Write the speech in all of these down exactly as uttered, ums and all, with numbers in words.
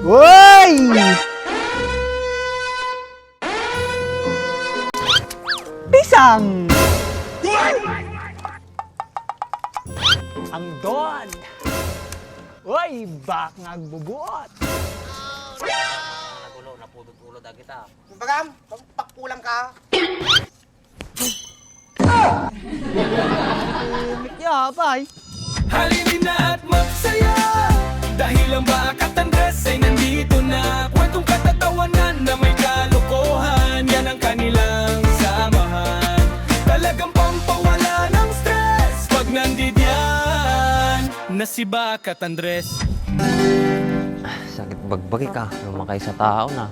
Uy! Pisang! Ang don! Uy, bak nga agbubuot! Nagulo, napudot ulo dagita. Bagam, pakulang ka. Tahimik ya, bay. Halina at magsaya dahil ang Baak at Andres ay nandito na. Kwentong katatawanan na may kalokohan, yan ang kanilang samahan. Talagang pampawala ng stress pag nandidiyan na si Baak at Andres. Sakit bagbagi ka, lumakay sa tao na.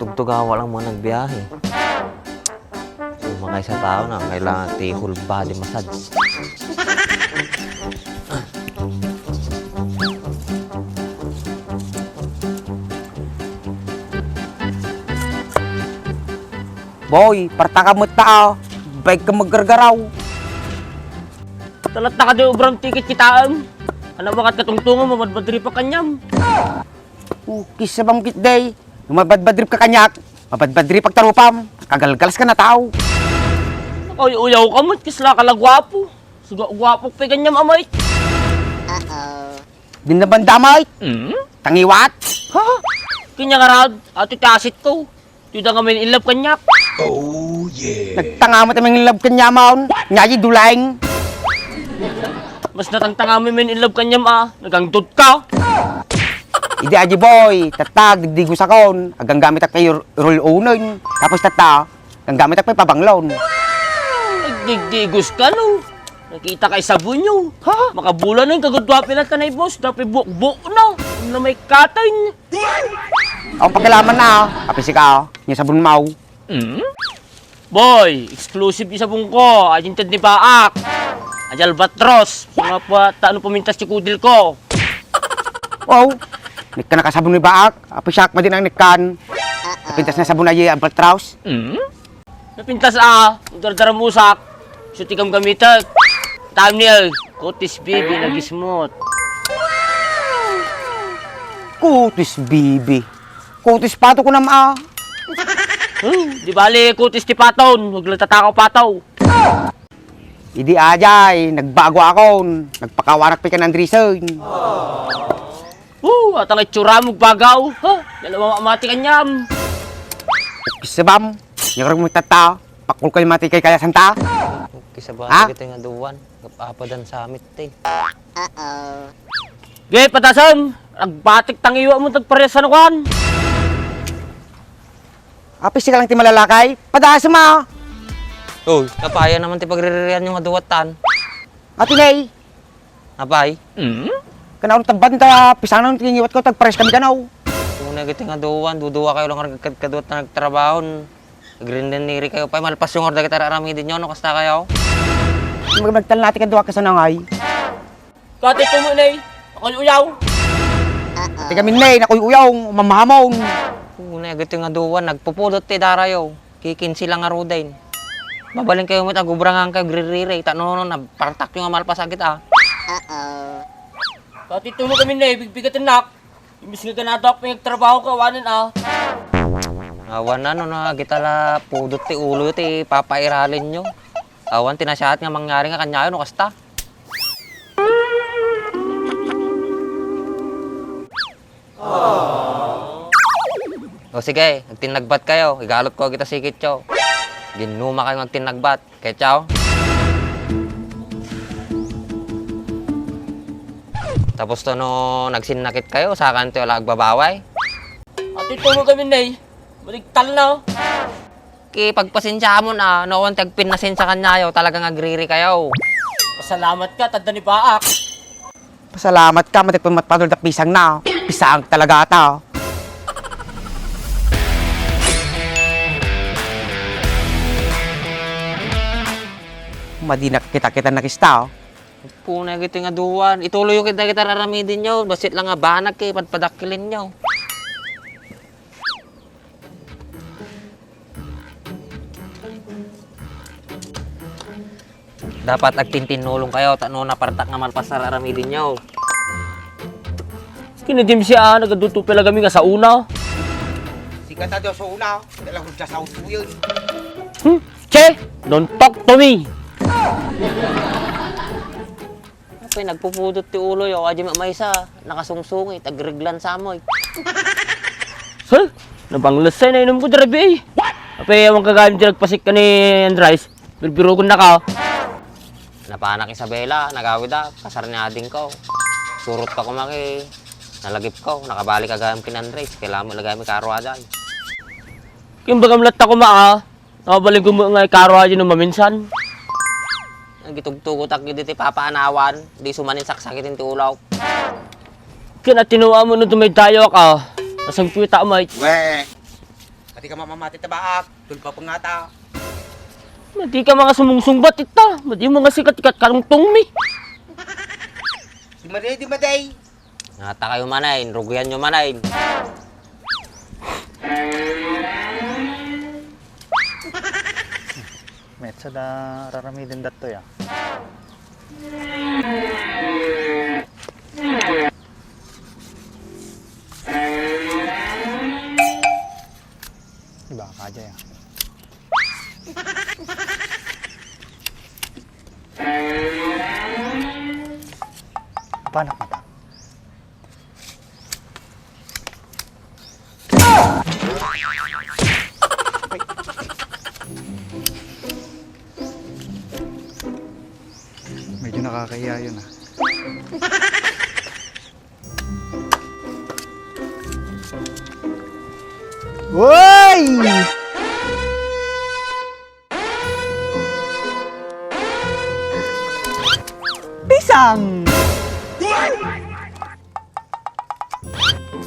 Tugtugawa lang mga nagbiyahe. Sumakay sa tao na, kailangan ti whole body massage. Boy, parta ka met ta, ah. Baik ka maggargaraw. Talatta ka di obram tiket kitaem. Anak makat katungtungan mo, madmadri pa kanyam. Ukis sa bangkit day. Lumabadbadrip ka kaniak, mabadbadrip agtarupam, kagalgalas ka na tao. Ay, uyaw ka met, kisla ka la guwapo. Suga guwapo pay kanyam amay. Din na banda amay. Hmm? Tangiwat. Ha? Kanya nga rad, ato ti asit ko. Tuda nga main in love kaniak. Oh, yeah. Nagtanga met a main in love kaniamon. Nya di dulaing. Mas natangtanga mo main in love kaniam a, nagangdot ka. Idi aji boy, tattag, digdigos akon, aganggamit ak kayo roll-onen. Tapos tatta, ganggamit ak pay pabanglon. Nagdigdigos ka, no? Nakita kay sabon yo. Ha? Makabulan na yung kagudwa pinat ka na, boss. Dapat buok-buok na. Ano na may katain? Ang pakilaman na, ah. Apisi ka, ah. Yung sabon mo. Hmm? Boy, exclusive isabong ko. Aginted ni Baak. Aja albatros. Mga pa, ta, ano pamintas ti kudil ko? Wow. Nikkan nakasabon ni Baak. Apo siak, madi nang nikkan. Napintas na sabon ayi albatros. Hmm? Napintas a, dardaramusak. So, ti gamgamitek. Thumbnail, Kutis Bibi, nagismot. Kutis Bibi. Kutis pato ko nam a. Hmm, di bali, kutis ti paton. Huwag lang tatakaw pato. Idi ajay, nagbago akon. Nagpakawanak pikan Andresen. Uh, atang itsura mo, bagaw. Ha? Dalawa mamati kanyam. Kisabam. Yung mo tata. Pakul kayo mati kay kaya santa. Kisabam. Ha? Kita nga duwan. Gapapadan sa amit, eh. Uh-oh. Gay, patasam. Agbatik tangiwa mo tagparesan kuan. Apis ka lang ti malalakay. Padasem a. Oy, napaya naman ti pagriririan yung aduwatan. Ati nay. Apay? Mm? Kanaon tabban ta pisang nang tingiwat ko, tagpares kami kanaw. Una giti nga duwan, duduwa kayo lang kad-, kaduwat na nagtrabaho. Agrindeniri kayo pay, malpas yung orda kita aramidin nyo, no? Kasta kayo? Mag-, magtalnati kaduwa ka sa nangay. Kati tumo, nay. Ako'y uyaw. Ati kami, nay, nako'y uyaw, mamahamon. Una, gito nga duwa, nagpupudot ti darayo. Kikinsi lang nga rudain. Mabalin kayo met, agubrangan kayo, gririri. Ta no, no, napartak yung nga malpas agit, ah. Kati tumo kami, nay, bigbigat anak. Imbis nga ganado ako yung trabaho ka, wanan, ah. Awan na, no, na, gitala, pudot ti ulo, ti papairalin nyo. Awan, tinasyahat nga mangyari nga kanyayo, no, kasta. O sige, agtinnagbat kayo. Igalot ko kita sikit yo. Ginnuma kayo nga agtinnagbat. Ketyaw? Tapos to no, nagsinnakit kayo, sakan to ala agbabaway? Ati tulo kami, nay. Maligtal na, oh. Ki, pagpasensiamon a, no, awan ti agpinnasensia kanyayo, talagang agriri kayo. Pasalamat ka, tadda ni Baak. Pasalamat ka, matik pagmatpadol da pisang na. Pisang talaga ata. Madinak kita-kita na kista, oh. Puna gito nga duwan. Ituloy kita kita raramidin nyo. Basit lang nga banag kay padpadakilin nyo. Dapat agtintinnulong kayo, ta no napartak nga malpas a aramidin nyo. Kinadim siya, ah, nagaduto pala kami nga sa una. Sikat na daw sa una, talagang sa utuyan. Hmm? Che, don't talk to me! Apay, nagpupudot ti ulo yo, adi maysa, nakasungsungit, agreglan samoy. Sir, nabangles say nainom ko, darabi. Apay, awan ka gayam di nagpasik ka ni Andres. Birbirugon na ka. Napanak Isabela, nagawida, kasar ni ading ko. Surot ka kumaki, nalagip ko, nakabalik agayam kin Andres, kailangan mo lagayam ikaruadan. Kimbagam latta kuma, ah. Nakabalin ko nga ikaruadan no maminsan. Nagitugtugot ak diti papaanawan, di sumanin saksakit ti ulok. Kina tinuwa mo no dumaydayo ka. Nasangpita mo ay. Weh! Pati ka mamamati tabaak, tulpa pangata. Madi ka mga sumungsungbat ita. Madi mga sikat-ikat karungtong mi. Di madi, di madi. Ngata kayo manay, rugian nyo manay. Metsa da raramiden datto ya. Diba, kajay ah. Panak mata. Medyo nakakahiya yun ah. Uy! Pisang!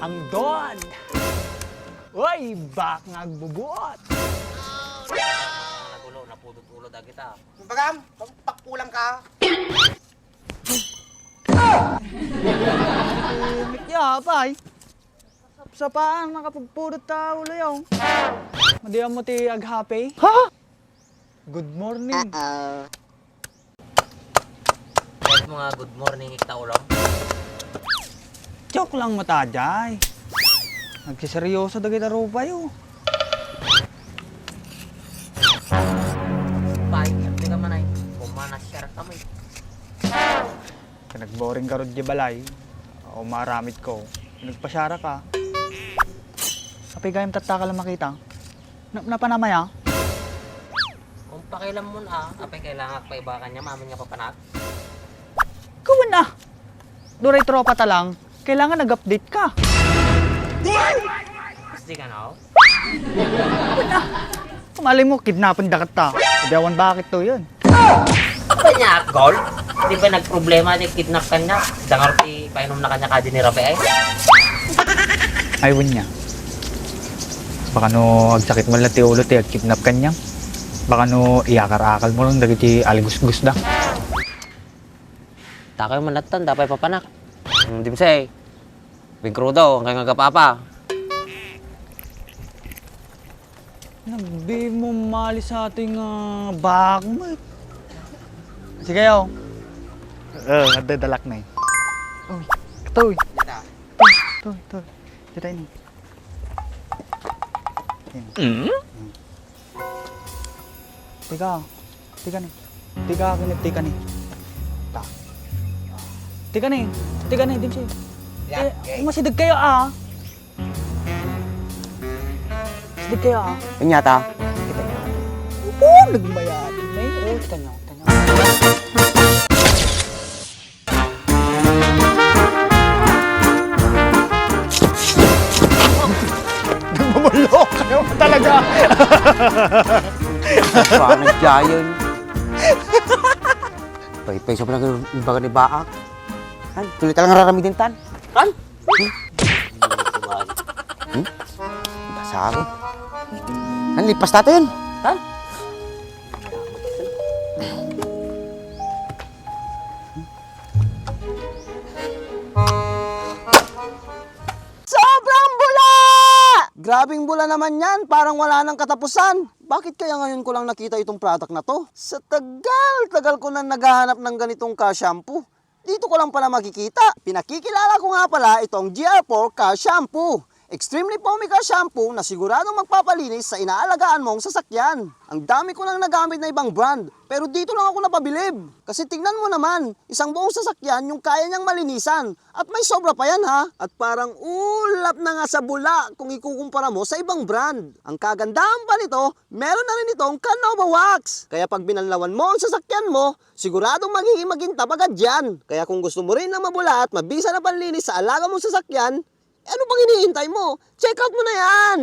Ang don! Uy, bak nga agbubuot! Nagulo, napudot ulo dagita. Bagam, pagpakulang ka. Mikya, pay. Sapsapaan, nakapagpudot ta ulo yaw. Madiyan mo ti aghape? Ha? Good morning. Kahit mo nga good morning, ikta ulo. Joke lang mo ta, jay. Nagsiseryoso dagita rupayo. Pay, di ka man ay. Kumana share kami. Nagboring ka rod di balay. Ako maramit ko. Nagpasyara ka. Apay gayam tatta ka lang makita. Na, napanamaya? Kung pakialam mo na, apay kailangan pa iba kanya, mamin nga papanak? Kawan na! Duray tropa ta lang, kailangan nag-update ka. Gusto ka na, oh? Kawan na! Malay mo, kidnapin da kita. Hindi awan bakit to yun. Kanya, Gold? Di ba nagproblema, di kidnap kanya? Dangar ti painom na kanya kadi ni Rafael? Ay, win niya. Baka no agsakit man lang ti ulo ti agkidnap kanya. Baka no iyakar-akal mo lang dagiti aligusgus da. Takay man lattan, dapay papanak. Hmm, dimsay. Bigrudo, ang kay nga gapapa. Nagbi mo mali sa ating, ah, bak mo. Sige, oh. Oh, adda dalak na eh. Oh, ito eh. Ito, ito, ito. Dito ini. Yan. Mm? Teka, teka ni. Teka, kini, teka ni. Ta. Teka ni, teka ni, Dimsi. Eh, eh, masideg kayo, ah. Masideg kayo, ah. Inyata. Kita niyo. Oh, nagmayat. May, oh, kita niyo, kita niyo. Nagmamulok kayo talaga. Paano jayon? Pay-pay sa pala yung baga ni Baak. Han, tuloy talagang raramidin tan. Han? Hmm? Basa ako. Han, lipas tato yun. Han? Sobrang bula! Grabing bula naman yan, parang wala nang katapusan. Bakit kaya ngayon ko lang nakita itong product na to? Sa tagal-tagal ko na naghahanap ng ganitong ka-shampoo. Dito ko lang pala makikita. Pinakikilala ko nga pala itong G R four Car Shampoo. Extremely foamy car shampoo na siguradong magpapalinis sa inaalagaan mong sasakyan. Ang dami ko nang nagamit na ibang brand, pero dito lang ako napabilib. Kasi tingnan mo naman, isang buong sasakyan yung kaya niyang malinisan. At may sobra pa yan ha. At parang ulap na nga sa bula kung ikukumpara mo sa ibang brand. Ang kagandahan pa nito, meron na rin itong Canova Wax. Kaya pag binanlawan mo ang sasakyan mo, siguradong magiging magintab agad yan. Kaya kung gusto mo rin ng mabula at mabisa na panlinis sa alaga mong sasakyan, eh, ano pang iniintay mo? Check out mo na yan!